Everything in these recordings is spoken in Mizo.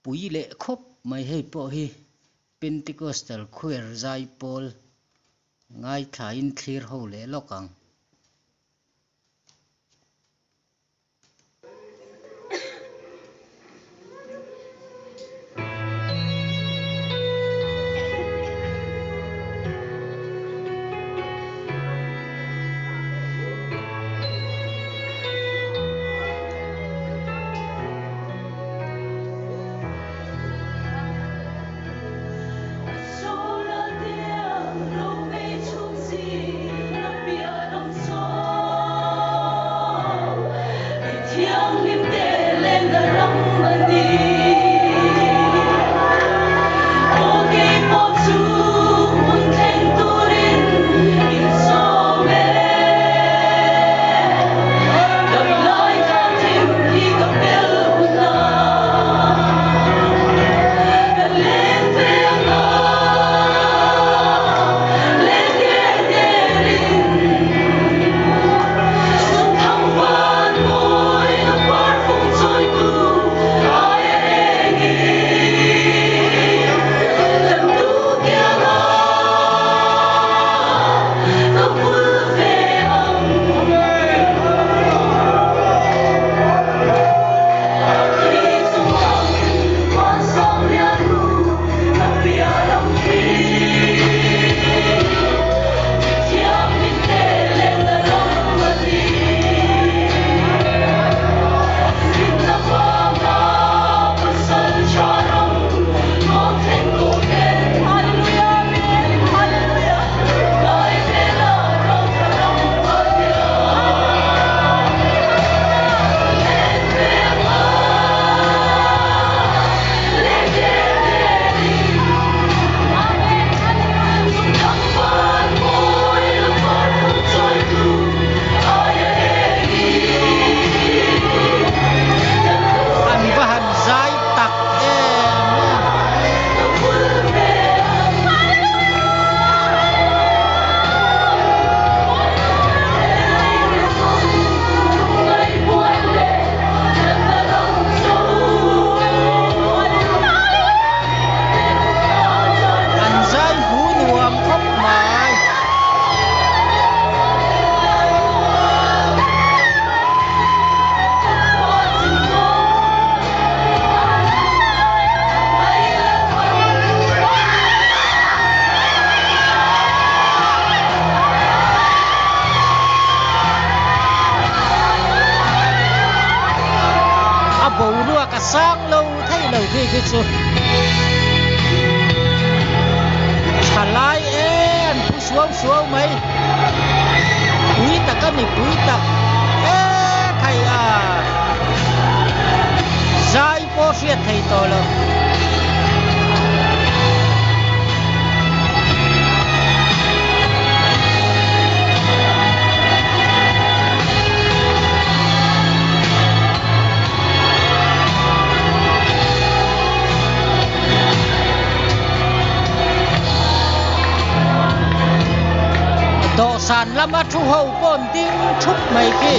Pui leh khawp mai hei pawh hi Pentecostal Choir zaipawl ngaithlain thlir ho leh lawk ang. An va han zai tak em em. An zai hmu nuam khawp mai. A boruak a sang lo thei lo khi khi chu thalai e an phu suau suau mai pui tak a ni pui tak e khai a zai pawh hriat thei tawh lo. Dawhsan lama thu ho pawh an ding thup mai khi.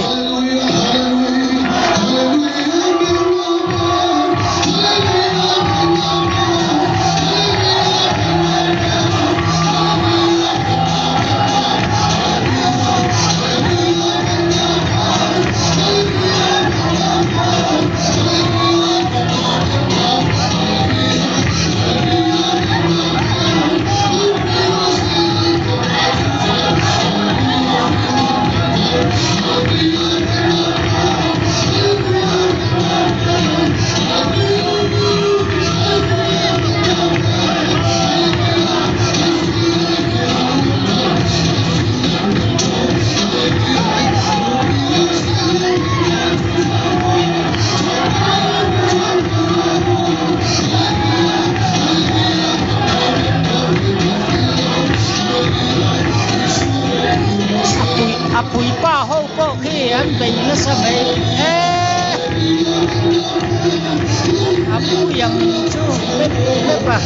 A pui pa ho pawh khi an bei nasa mai e a pui ang chu mep mep a.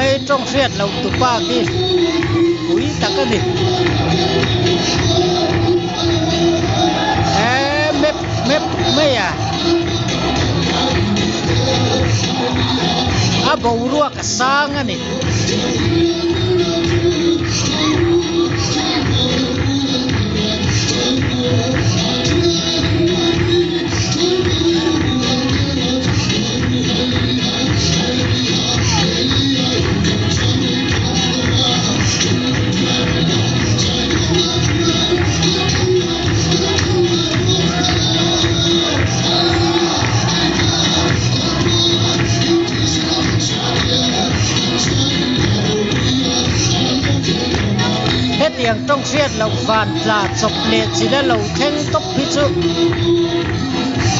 mai tawng hriat loh tupa khi pui tak a ni. Eee map map mai a. A boruak a sang a ni. Hetiang tawng hriat loh van tla chawp leh chila lo thleng tawp hi chu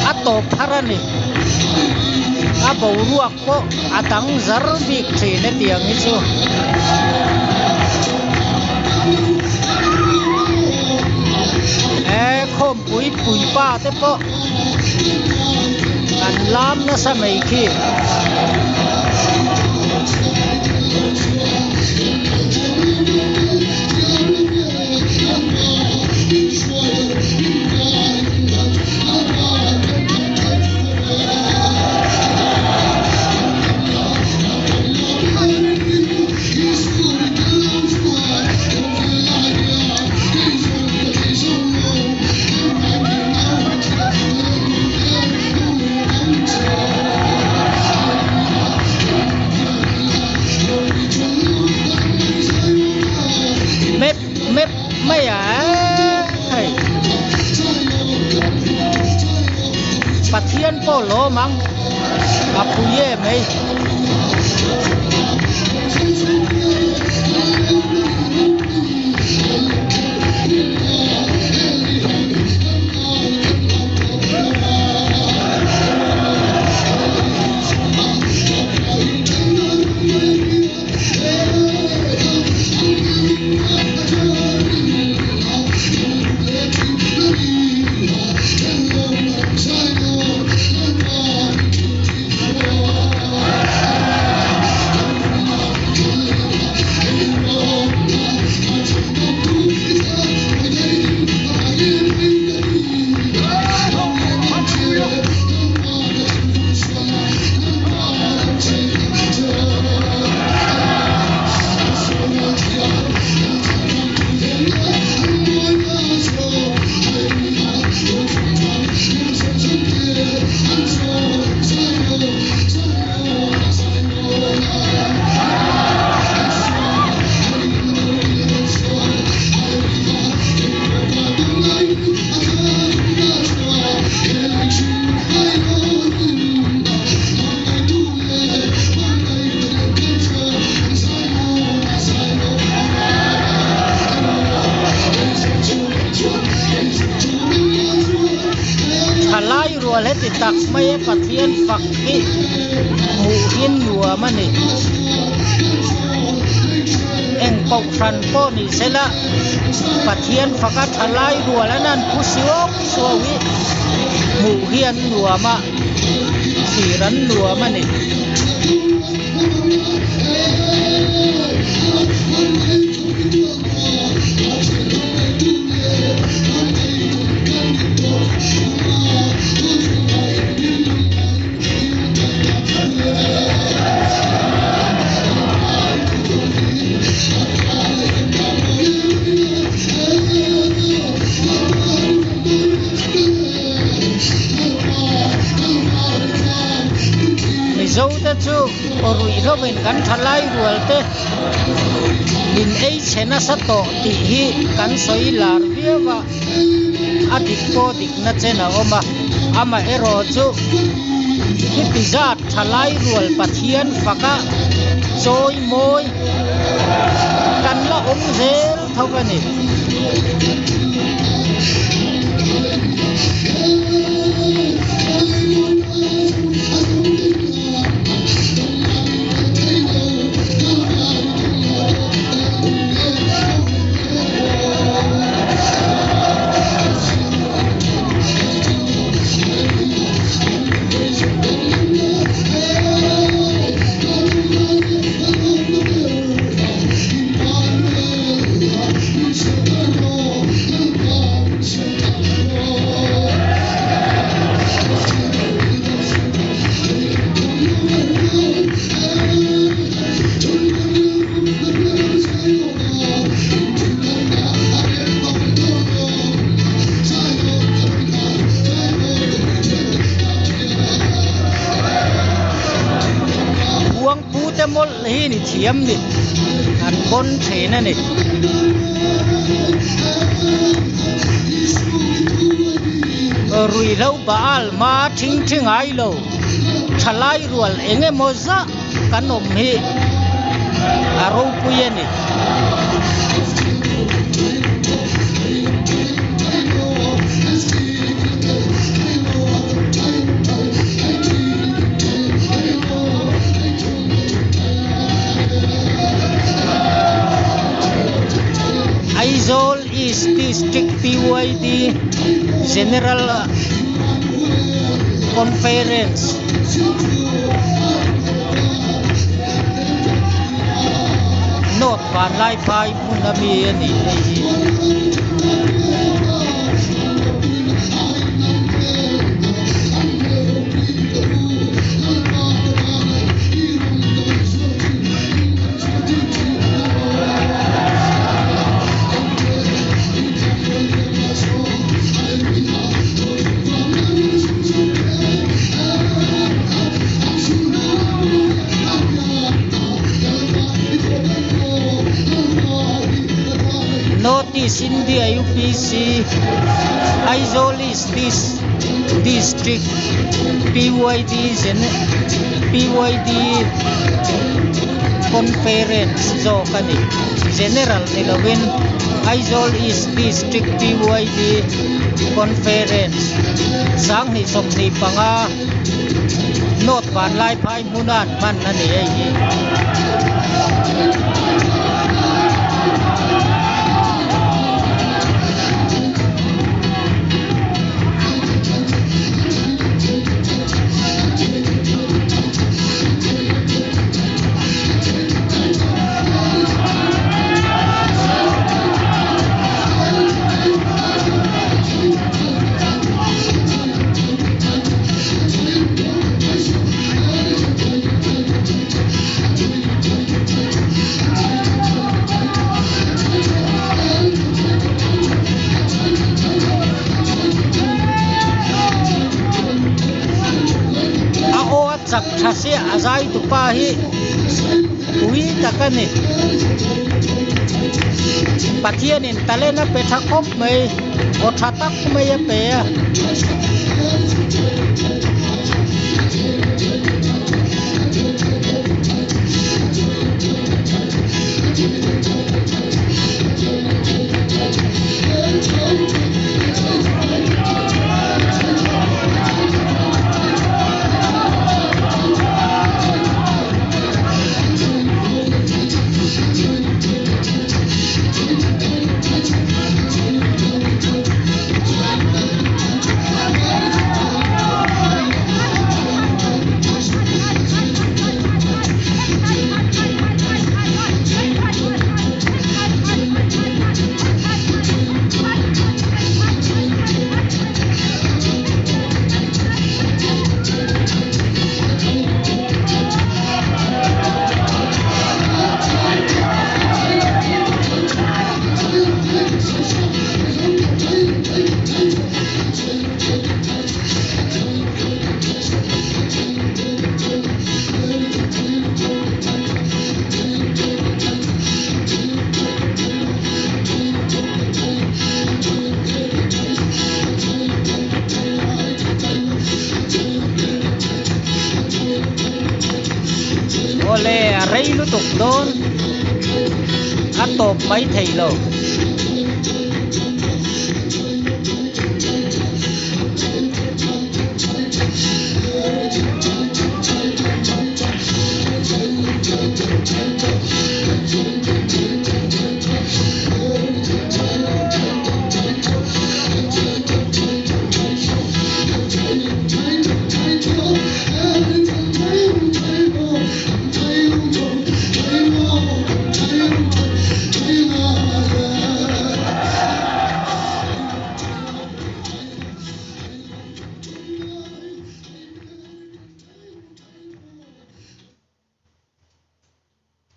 a tawp har a ni. A boruak pawh a dang zar bik thin hetiang hi chu. Eee khawmpui puipa te pawh an lam nasa mai khi. Map map mai a hei Pathian pawh lawm ang a pui em hei. Thalai rual heti tak mai a Pathian fak hi hmuh hin nuam a ni. Eng kohhran pawh ni sela Pathian faka thalai rual an han phu suau suau hi hmuh hi an nuam a, thlir an nuam a ni. Mizo te chu aw ruih hlawmin kan tha lai rual te min ei chhe nasa tawh tih hi kan sawi lar viau a, a dik pawh dikna chen a awm a, amaherawh chu heti zat tha lai rual Pathian faka chawi mawi kan la awm zel tho a ni. ni thiam ni an bawn thin a ni. Ruihhlo Baal hma thing thi ngai lo thalai rual eng emaw zah kan awm hi a ropui a ni. Aizawl East District PYD General Conference North Vanlaiphai hmun a mi a nih hei hi. North East India UPC Aizawl East District PYD PYD Conference zawk a ni. General ni lovin Aizawl East District PYD Conference 2025 North Vanlaiphai hmuna an hman a ni hei hi. A aw a chak tha sia a zai tupa hi tui tak a ni. Pathianin talent a pe tha khawp mai aw tha tak mai a pe a. Awle a rei lutuk dawn a tawp mai thei lo.